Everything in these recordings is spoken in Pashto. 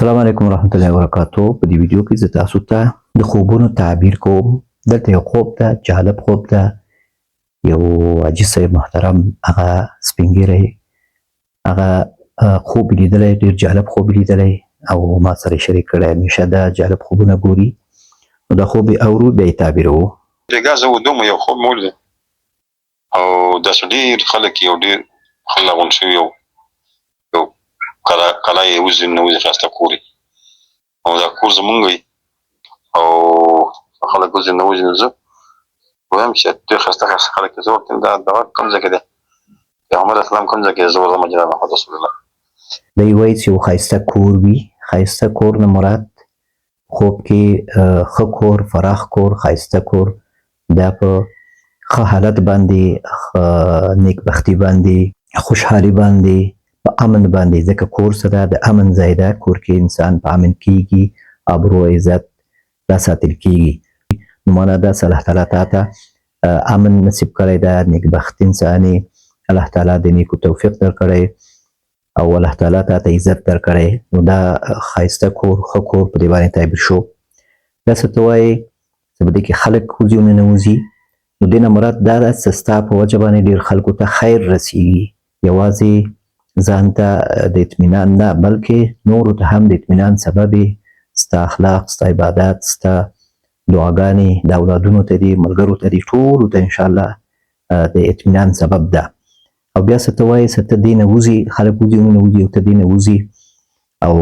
السلام علیکم ورحمت الله وبرکاتو. په دې ویډیو کې زه تاسو ته د خوبونو تعبیر کوم. دلته یو خوب ده، جالب خوب ده. یو حاجي صاحب محترم، هغه سپین ږیری، هغه خوب لیدلی، ډېر جالب خوب لیدلی او ما سره یې شریک کړی. همیشه دا جالب خوبونه ګوري، نو دا خوب یې اورو، بیا یې تعبیروو. بېګا زه ویده وم، یو خوب مې ولید او داسې ډېر خلک یې او ډېر خلک راغونډ شوي وو. یو کلا کلا یې وځي ننوځي، ښایسته کور یې او دا کور زمونږ وي او خلک وځي ننوځي. نو زه وایم چې ډېر ښایسته ښایسته خلک یې. زه ورته وایم دا دغه کوم ځای کې دی، پیغمبر اسلام کوم ځای کې دی؟ زه ورځم جناب محمد رسول الله. دی وایي چې یو ښایسته کور وي. ښایسته کور نه مراد خوب کې ښه کور، فراخ کور، ښایسته کور، دا په ښه حالت باندې، ښه نیکبختي باندې، خوشحالي باندې، په امن باندې. ځکه کور سره د امن ځای ده، کور کې انسان په امن کیږي، آبرو عزت دا ساتل کیږي. نو معنا دا چې الله تعالی تا ته امن نصیب کړی ده، نیکبخت انسان یې، الله تعالی د نیکو توفیق درکړی او الله تعالی تا ته عزت درکړی. نو دا ښایسته کور، ښه کور په دې باندې تعبیر شو. دا څه ته وایې چې په دې کې خلک وځي او ننوځي، نو دې نه مراد دا ده چې ستا په وجه باندې ډېر خلکو ته خیر رسیږي. یوازې ځان ته د اطمینان نه، بلکې نورو ته هم د اطمینان سبب یې. ستا اخلاق، ستا عبادت، ستا دعاګانې د اولادونو ته دي، ملګرو ته دي، ټولو ته انشاءالله د اطمینان سبب ده. او بیا څه ته وایې چې ته دې نه وځي، خلک وځي او نه وځي او ته دې نه وځي او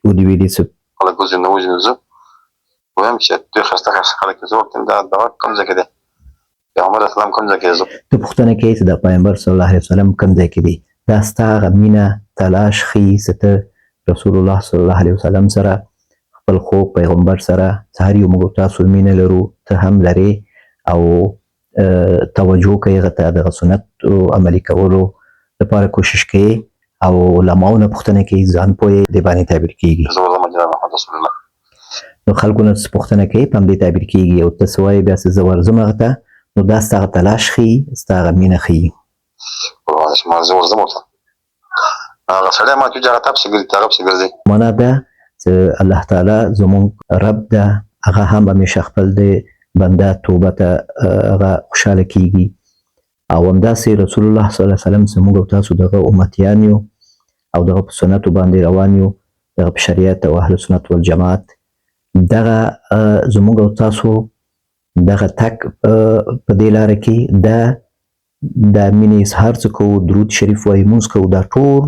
ودې ویلي چې خلک وځي نه وځي. نو زه وایم چې ډېر ښایسته ښایسته خلک یې. زه ورته وایم دا دغه کوم ځای کې دی، پیغمبر اسلام کوم ځای کې دی؟ زه ته پوښتنه کوې چې دا پیغمبر صلی الله علیه وسلم کوم ځای کې دی. دا ستا هغه مینه تلاش ښیي چې ته رسول الله صلی الله علیه وسلم سره، خپل خوږ پیغمبر سره، چې هر یو موږ تاسو مینه لرو، ته هم لرې او توجه کوې هغه ته، دغه سنت عملي کولو لپاره کوشش کوې او علماو نه پوښتنه کوي، ځان پوهې، دې باندې تعبیر کېږي. زه ورځم جناب محمد رسول الله. نو خلکو نه څه پوښتنه کوي، په همدې تعبیر کېږي. او ته څه وایې بیا څه زه ورځم هغه ته، نو دا ستا هغه تلاش ښیي، ستا هغه مینه ښیي. زه ورځم ورته، هغه سړی ما ته چې هغه تا پسې ګرځي، ته هغه پسې ګرځې. معنا دا چې الله تعالی زموږ رب ده، هغه هم همیشه خپل د بنده توبه ته هغه خوشحاله کیږي. او همداسې رسول الله صلی الله علیه وسلم چې موږ او تاسو دغه امتیان یو او دغه په سنتو باندې روان یو، دغه په شریعت او اهل سنت والجماعت، دغه زموږ او تاسو دغه تک په دې لاره کې دا د مینې اظهار څه کوو، درود شریف وایو، لمونځ کوو، دا ټول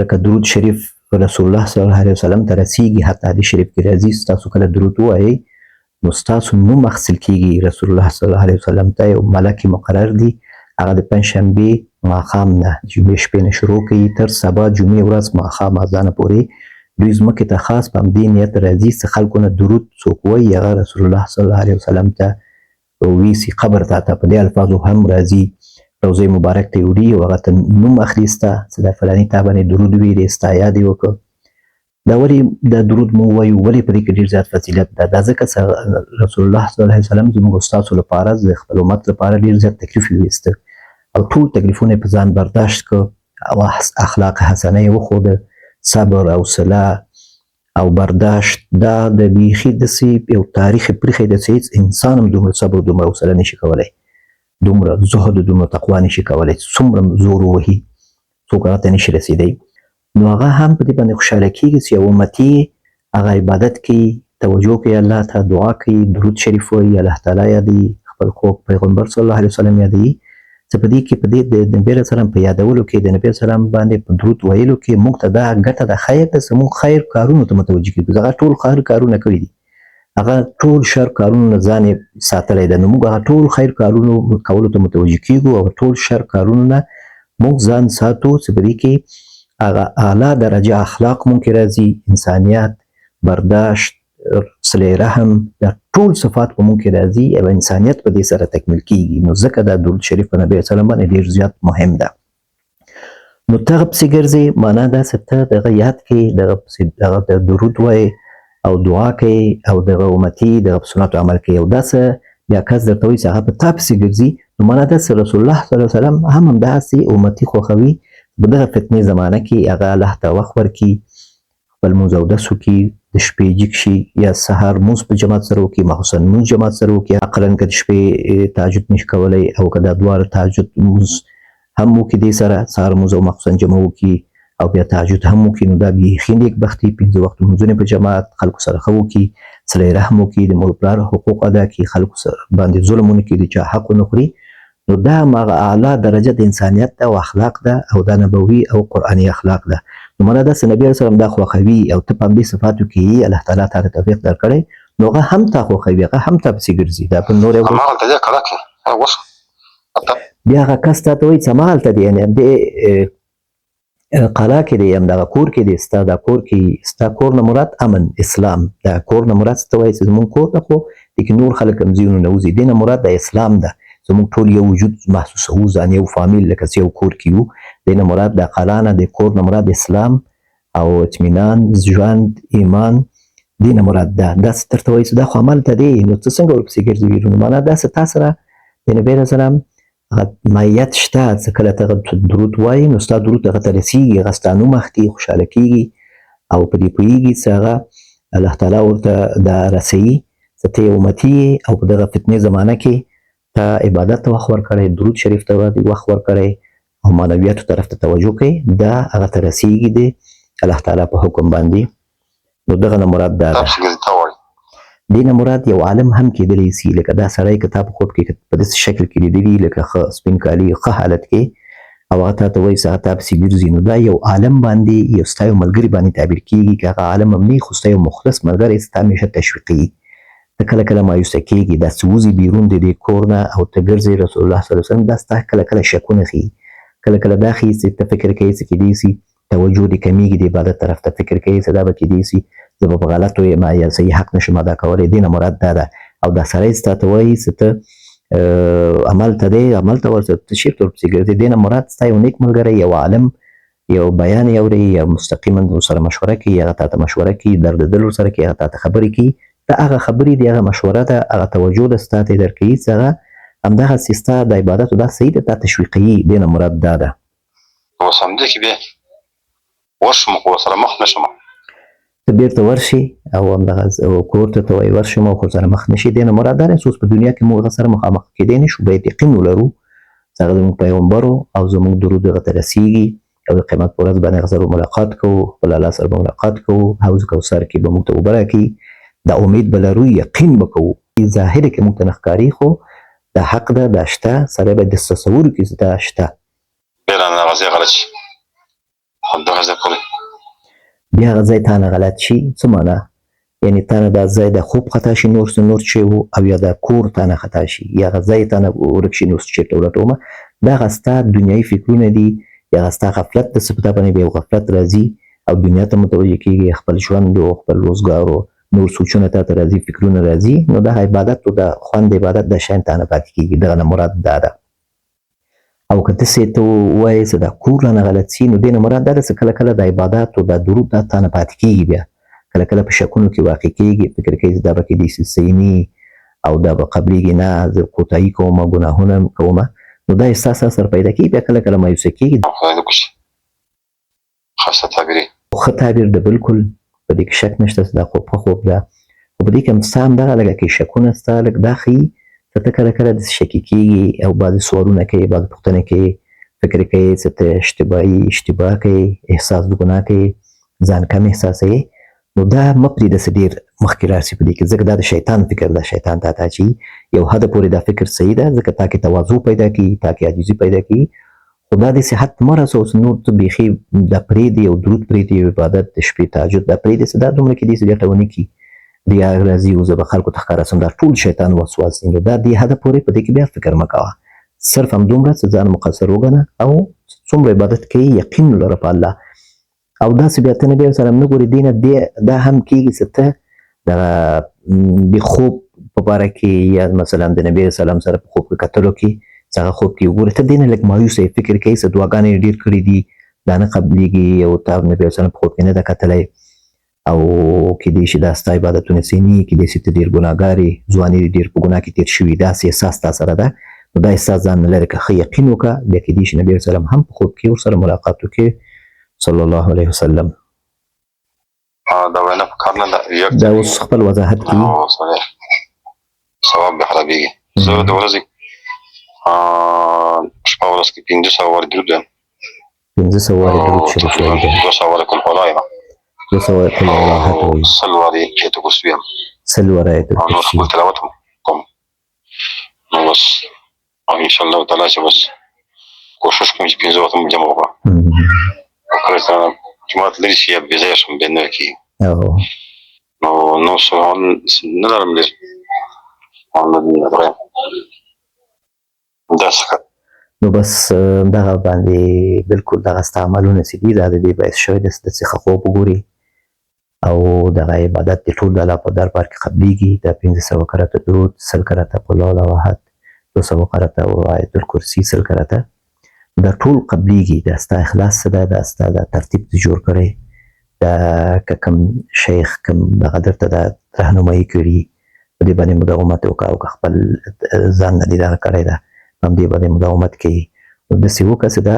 لکه درود شریف رسول الله صلی الله علیه وسلم ته رسیږي. حتی حدیث شریف کې راځي ستاسو کله درود ووایئ نو ستاسو نوم اخیستل کېږي رسول الله صلی الله علیه وسلم ته. یو ملک مقرر دي، هغه د پنجشنبې ماښام نه، جمعې شپې نه شروع کوي تر سبا جمعې ورځ ماښام اذانه پورې دوی ځمکې ته خاص په همدې نیت راځي چې خلکو نه درود څوک وایي هغه رسول الله صلی الله علیه وسلم ته ویسي، قبر ته ته په دې الفاظو هم راځي، روضې مبارک ته یې وړي او هغه ته نوم اخلي ستا چې دا فلاني تا باندې درود ویلې، ستا یاد یې وکړ. دا ولې دا درود مو وایو، ولې په دې کې ډېر زیات فضیلت ده؟ دا ځکه چې رسول الله صلی الله علیه وسلم زموږ استادو لپاره، د خپل امت لپاره ډېر زیات تکلیف ویسته او ټول تکلیفونه یې په ځان برداشت کړ او اخلاق حسنه یې وښوده، صبر او حوصله او برداشت. دا د بیخي داسې یو تاریخ یې پرېښی دی چې هېڅ انسان هم دومره صبر، دومره حوصله نشي کولی، دومره زهد، دومره تقوا نشي کولی، چې څومره زور ووهي څوک هغه ته نشي رسېدی. نو هغه هم په دې باندې خوشحاله کېږي چې یو امتي هغه عبادت کوي، توجه کوي الله ته، دعا کوي، درود شریف وایي، الله تعالی یادوي، خپل خوږ پیغمبر صلی الله علیه وسلم یادوي. چې په دې کې په دې د نبي علیه السلام په یادولو کې، د نبي علیه السلام باندې په درود ویلو کې موږ ته دا ګټه ده، خیر ده چې موږ خیر کارونو ته متوجه کېږو. هغه ټول خیر کارونه کړي دي، هغه ټول شر کارونو نه ځان یې ساتلی ده، نو موږ هغه ټول خیر کارونو کولو ته متوجه کېږو او ټول شر کارونو نه موږ ځان ساتو. چې په دې کې هغه اعلی درجه اخلاق مونږ کې راځي، انسانیت، برداشت، صله رحم، دا ټول صفات په مونږ کې راځي او انسانیت په دې سره تکمیل کیږي. نو ځکه دا درود شریف په نبی صلی الله علیه وسلم باندې ډېر زیات مهم ده. نو ته هغه پسې ګرځې، معنا دا چې ته دغه یاد کوې، دغه پسې دغه د درود وایې او دعا کوې او دغه امتي دغه په سنتو عمل کوې. او دا څه بیا کس درته وایي چې هغه په تا پسې ګرځي، نو معنا دا چې رسول الله صلی الله علیه وسلم هم همداسې امتي خوښوي. په دغه فتنې زمانه کې هغه الله ته وخت ورکړي، خپل لمونځ اودس وکړي، د شپې جګ شي یا سهار لمونځ په جماعت سره وکړي، مخصوصا لمونځ جماعت سره وکړي. اقلا که د شپې تهجد نشي کولی او که دا دواړه تهجد لمونځ هم وکړي، دې سره سهار لمونځ او مخصوصا جمع وکړي او بیا تهجد هم وکړي، نو دا بیخي نیکبختي. 5 وخت لمونځونه په جماعت خلکو سره ښه وکړي، صله رحم وکړي، د مور پلار حقوق ادا کړي، خلکو سره باندې ظلم ونه کړي، د چا حق ونه خوري، نو دا هماغه اعلی درجه د انسانیت ده او اخلاق ده او دا نبوي او قرآني اخلاق ده. نو معنا دا چې نبي علیه السلام دا خوښوي او ته په همدې صفاتو کې یې الله تعالی تا ته توفیق درکړی، نو هغه هم تا خوښوي، هغه هم تا پسې ګرځي. دا په نور یو هماغلته دی کلا کې اوس بیا هغه کس تا ته وایي چې هماغلته دی، یعنې همدې قلا کې دی، همدغه کور کې دی، ستا دا کور کې، ستا کور نه مراد امن اسلام، دا کور نه مراد څه ته وایي چې زموږ کور ده، خو دې کې نور خلک هم ځي نو وځي، دې نه مراد د اسلام ده، زموږ ټول یو وجود محسوسوو، ځان یو فامیل لکه چې یو کور کې یو، دې نه مراد د قلا نه، د کور نه مراد اسلام او اطمینان، ژوند، ایمان، دې نه مراد ده. دا څه درته وایي چې دا خو همالته دی، نو ته څنګه ورپسې ګرځې ویرونو؟ معنا دا څه تا سره د نبي علیه السلام هغه ماهیت شته چې کله ته هغه درود وایې نو ستا درود هغه ته رسېږي، هغه ستا نوم اخلي، خوشحاله کېږي او په دې پوهېږي چې هغه الله تعالی ورته دا رسوي چې ته یو امتي یې او په دغه فتنې زمانه کې تا عبادت ته وخت ورکړی، درود شریف ته وخت ورکړی او معنویاتو طرف ته توجه کوي، دا هغه ته رسېږي دی الله تعالی په حکم باندې. نو دغه نه مراد دا ده. دې نه مراد یو عالم هم کېدلی سي، لکه دا سړی که تا په خوب کې په داسې شکل کې لیدلی، لکه ښه سپین کالي ښه حالت کې، او هغه تا ته وایي چې هغه تا پسې ګرځي، نو دا یو عالم باندې یو ستا یو ملګري باندې تعبیر کېږي، که هغه عالم هم نه وي خو ستا یو مخلص ملګری ستا همیشه تشویقوي. ته کله کله مایوسه کېږي، دا څه وځي بیرون د دې کور نه او ته ګرځې رسول الله صلی الله علیه وسلم، دا ستا کله کله شکونه ښیي، کله کله دا ښیي چې ته فکر کوې چې کېدای سي توجه دې کمېږي د عبادت طرف ته، فکر کوې چې دا به کېدای سي زه به په غلطو یم یا صحیح حق نشم ادا کولی، دې نه مراد دا ده. او دا سړی ستا ته وایي چې ته عمل ته دی، عمل ته ورسه، ته چېرته ورپسې ګرځې، دې نه مراد ستا یو نیک ملګری، یو عالم، یو بیان یې اوري، یا مستقیما ورسره مشوره کوي، هغه تا ته مشوره کوي، درد دل ورسره کوي، هغه تا ته خبرې کوي، دا هغه خبرې دي، هغه مشوره ده، هغه توجه ده ستا ته یې درکوي چې هغه همدغسې ستا د عبادتو دا صحیح ده، تا تشویقوي، دې نه مراد دا ده. اوس همدې کې بیا ورشم خو ورسره مخ نه شم. ته بېرته ورشې او همدغه کور ته ته وایې ورشم او خو سره مخ نه شې، دې نه مراد دا دی چې اوس په دنیا کې موږ هغه سره مخامخ کېدی نه شو، باید یقین ولرو چې هغه زموږ پیغمبر او زموږ درود هغه ته رسېږي او د قیامت په ورځ باندې هغه سره ملاقات کوو، خپل الله سره به ملاقات کوو، حوض کوثر کې به موږ ته اوبه راکړي، دا امید به لرو، یقین به کوو. ظاهر کې موږ ته نه ښکاري خو دا حق ده، دا شته، سړی باید د تصور وکړي چې دا شته. بیا رانه هغه ځای غلط شي، همدغه ځای پورې بیا هغه ځای تا نه غلط شي. څه معنا؟ یعنی تا نه دا ځای د خوب خطا شي، نور څه نور چی وو، او یا دا کور تا نه خطا شي، یا هغه ځای تا نه ورک شي، نور څه چېرته ولټومه. دا هغه ستا دنیایي فکرونه دي، یا هغه ستا غفلت د څه په تا باندې بیا یو غفلت راځي او دنیا ته متوجه کېږي، خپل ژوند او خپل روزګار او نور سوچونه تا ته راځي، فکرونه راځي، نو دا عبادت او دا خوند عبادت دا شیان تا نه پاتې کېږي. دغه نه مراد دا ده. او که داسې ته ووایې چې دا کور رانه غلط سي، نو دې نه مراد دا ده چې کله کله دا عبادات او دا درود دا تا نه پاتې کېږي، بیا کله کله په شکونو کې واقع کېږي، فکر کوي چې دا به کېدای شي صحیح نه او دا به قبلېږي نه، زه کوتاهي کوم، ګناهونه کوم، نو دا احساس سره پیدا کېږي، بیا کله کله مایوسه کېږي. خدای دې وکړي ښه تعبیر یې. ښه تعبیر ده بالکل، په دې کې شک نشته چې دا خوب ښه خوب ده، خو په دې کې هم ستا همدغه لږه کې شکونه ستا لږ دا ښیي چې ته کله کله داسې شکي کېږي او بعضې سوالونه کوې، بعضې پوښتنې کوې، فکر کوې چې ته اشتباه کوې، احساس د ګناه کوې، ځان کم احساسوې، نو دا مه پرېږده چې ډېر مخکې لاړ شي په دې کې، ځکه دا د شیطان فکر ده. شیطان تا ته اچوي، یو حده پورې دا فکر صحیح ده، ځکه تا کې تواضع پیدا کړي، تا کې عاجزي پیدا کړي، خو دا داسې حد مه رسوه چې نور ته بیخي دا پرېږدې او درود پرېږدې او عبادت د شپې تهجد دا پرېږدې، چې دا دومره کېدای شي ګټه ونه کړي، ریا راځي او زه به خلکو ته ښکاره شم، دا ټول شیطان وسواس دی. نو دا دې حده پورې په دې کې بیا فکر مه کوه، صرف همدومره چې ځان مقصر وګڼه او څومره عبادت کوي یقین ولره په الله. او داسې بیا ته نبي علیه السلام نه ګورې، دې نه دې دا هم کېږي چې ته دغه د خوب په باره کې یا مثلا د نبي علیه السلام سره په خوب کې کتلو کې چې هغه خوب کې وګورې، ته دې نه لږ مایوسه یې، فکر کوې چې دعاګانې یې ډېر کړي دي، دا نه قبلېږي او تا نبي علیه السلام په خوب کې نه ده کتلی، او کېدای شي دا ستا عبادتونه صحیح نه وي، کېدای شي ته ډېر ګناهګار یې، ځواني دې ډېر په ګناه کې تېر شوي، داسې احساس تا سره ده، نو دا احساس ځان نه لرې که ښه یقین وکړه، بیا کېدای شي نبي علیه السلام هم په خوب کې ورسره ملاقات وکړي صلی الله علیه وسلم. دا وینا په کار نه ده. دا اوس خپل وضاحت کوي. سړی ثواب به خرابېږي. زه د ورځې شپه ورځ کې 500 وارې درود وایم. 500 وارې درود شریف وایي. 200 وارې قل هو الله وایم. 200 وارې قل هو الله احد وایي. 100 وارې آیت کرسي وایم. 100 وارې آیت او نور کرسي. خپل تلاوت هم کوم. نو بس او ان شاء الله تعالی چې بس کوشش کوم چې پنځه وخته مو جمع وکړم. او کله چې جومات لرې شي یا بې ځایه شم بیا نه کېږي. نو نو سوال نه لرم ډېر. او نه دا څه. نو بس دغه باندې بالکل دغه ستا عملونه چې دي دا د دې باعث شوی دی چې داسې ښه خوب وګوري او دغه عبادت دې ټول د الله په دربار کې قبلېږي. دا 500 کرته درود، 100 کرته قل هو الله احد، 200 کرته او آیت الکرسي 100 کرته، دا ټول قبلېږي. دا ستا اخلاص څه ده، دا ستا دا ترتیب دې جوړ کړی، دا که کوم شیخ کوم دغه درته دا رهنمایي کړي په دې باندې مداومت وکړه، او که خپل ځان نه دې دغه کړی ده په همدې باندې مداومت کوي. نو داسې وکړه چې دا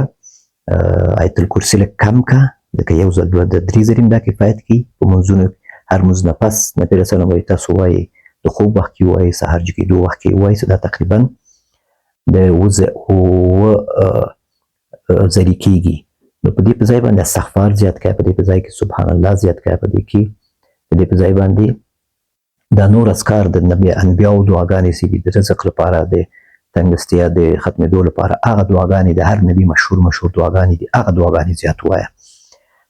آیت الکرسي لږ کم کړه، ځکه یو ځل دوه د درې ځلې هم دا کفایت کوي. په منځونو هر مونځ نه پس نبي علیه السلام وایي تاسو وایئ د خوب وخت کې وایئ، سهار چې کېدو وخت کې وایئ، چې دا تقریبا د اووه ځلې کېږي. نو په دې په ځای باندې استغفار زیات کړه، په دې په ځای کې سبحان الله زیات کړه، په دې کې په دې په ځای باندې دا نور اذکار د نبي انبیاو دعاګانې چې دي د رزق لپاره، د تنګستیا د ختمېدو لپاره، هغه دعاګانې د هر نبي مشهور مشهور دعاګانې دي، هغه دعاګانې زیات ووایه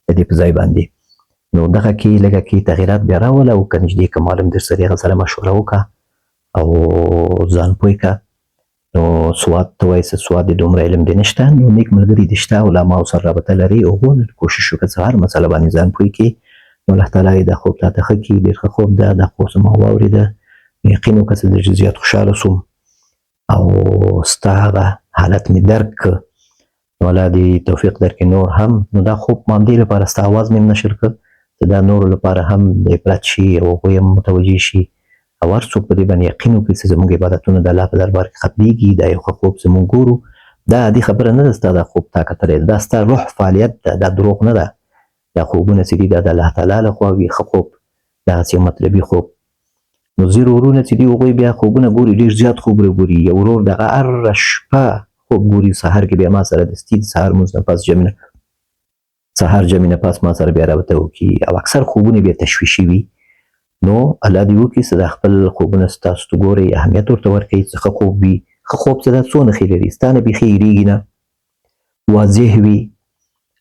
د دې په ځای باندې. نو دغه کې لږه کې تغیرات بیا راوله، او که نږدې کوم عالم در سره هغه سره مشوره وکړه او ځان پوه کړه. نو سواد ته وایي چې سواد دې دومره علم دې نشته، نو نیک ملګري دې شته، علماو سره رابطه لري، هغو کوشش وکړه چې هر مسله باندې ځان پوه کړي. نو الله تعالی یې دا خوب تاته ښه کړي. ډېر ښه خوب ده، دا خوب زما واورېده، نو یقین وکړه چې ډېر زیات خوشحاله شوم او ستا هغه حالت مې درک کړ. نو الله دې توفیق درکړي نور هم. نو دا خوب ما همدې لپاره ستا اواز مې هم نشر کړ چې دا نورو لپاره هم د عبرت شي او هغوی هم متوجه شي او هر څوک په دې باندې یقین وکړي چې زموږ عبادتونه د الله په دربار کې قبلېږي. دا یو ښه خوب چې موږ ګورو، دا عادي خبره نه ده. ستا دا خوب تا کتلی، دا ستا روح فعالیت ده، دا دروغ نه ده. دا خوبونه چې دي دا د الله تعالی له خوا وي، ښه خوب، دغسې یو مطلبي خوب. نو ځینې ورونه چې دي هغوی بیا خوبونه ګوري، ډېر زیات خوب ګوري. یو ورور دغه هره شپه خوب ګوري، سهار کې بیا ما سره دستي د سهار لمونځ نه پس جمع نه سهار جمع نه پس ما سره بیا رابطه وکړي، او اکثر خوبونه بیا تشویشي وي. نو الله دې وکړي چې دا خپل خوبونه ستاسو ته ګورئ، اهمیت ورته ورکړئ چې ښه خوب وي. ښه خوب چې دا څو نښې لري، ستا نه بیخي هېرېږي نه، واضح وي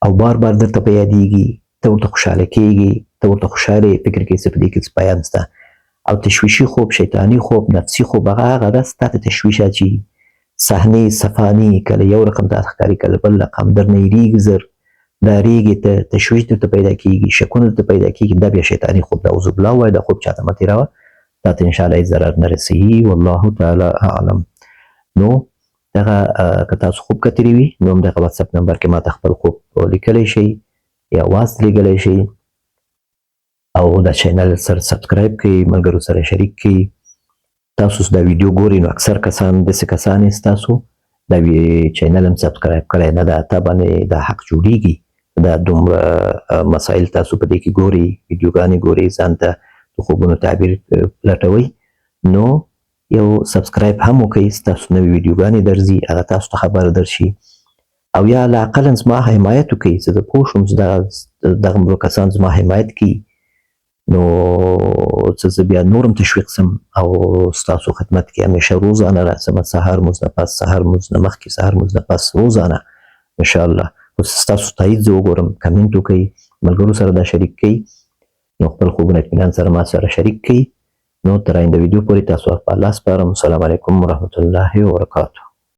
او بار بار درته په یادېږي، ته ورته خوشحاله کېږي، ته ورته خوشحاله یې، فکر کوې چې په دې کې څه پیام شته. او تشویشي خوب، شیطاني خوب، نفسي خوب، هغه هغه ده ستا ته تشویش اچي، صحنې صفاني، کله یو رقم ته ښکاري، کله بل رقم، درنه هېرېږي زر، ډارېږي ته، تشویش درته پیدا کېږي، شکونه درته پیدا کېږي، دا بیا شیطاني خوب ده. اعوذ بالله وایه، دا خوب چاته مه تېروه، تا ته انشاءالله هېڅ ضرر نه رسوي، والله تعالی اعلم. نو دغه که تاسو خوب کتلی وي نو هم دغه واتساپ نمبر کې ماته خپل خوب لیکلی شئ یا اواز لېږلی شئ، او دا چینل سره سبسکرایب کړئ، ملګرو سره شریک کړئ. تاسو دا ویډیو ګورئ نو اکثر کسان داسې کسان یې ستاسو دا چینل هم سبسکرایب کړی نه ده، تا باندې دا حق جوړیږي. دا دومره مسایل تاسو په دې کې ګورئ، ویډیوګانې ګورئ، ځان ته د خوبونو تعبیر لټوئ، نو یو سبسکرایب هم وکړئ، ستاسو نوې ویډیوګانې درځي، هغه تاسو ته خبر درشي، او یا لاقلا زما حمایت وکړئ چې زه پوه شم چې دغه کسان زما حمایت کوي، نو چې زه بیا نورم تشویق سم او ستاسو خدمت کې همیشه روزانه راسم، سهار لمونځ نه پس، سهار لمونځ نه مخکې، سهار لمونځ نه پس، روزانه انشاءالله. خو ستاسو تایید زه وګورم، کمنټ وکړئ، ملګرو سره دا شریک کړئ، نو خپل خوبونه اطمینان سره ما سره شریک کړئ. نو تر آینده ویډیو پورې تاسو په الله سپارم. السلام علیکم ورحمت الله وبرکاته.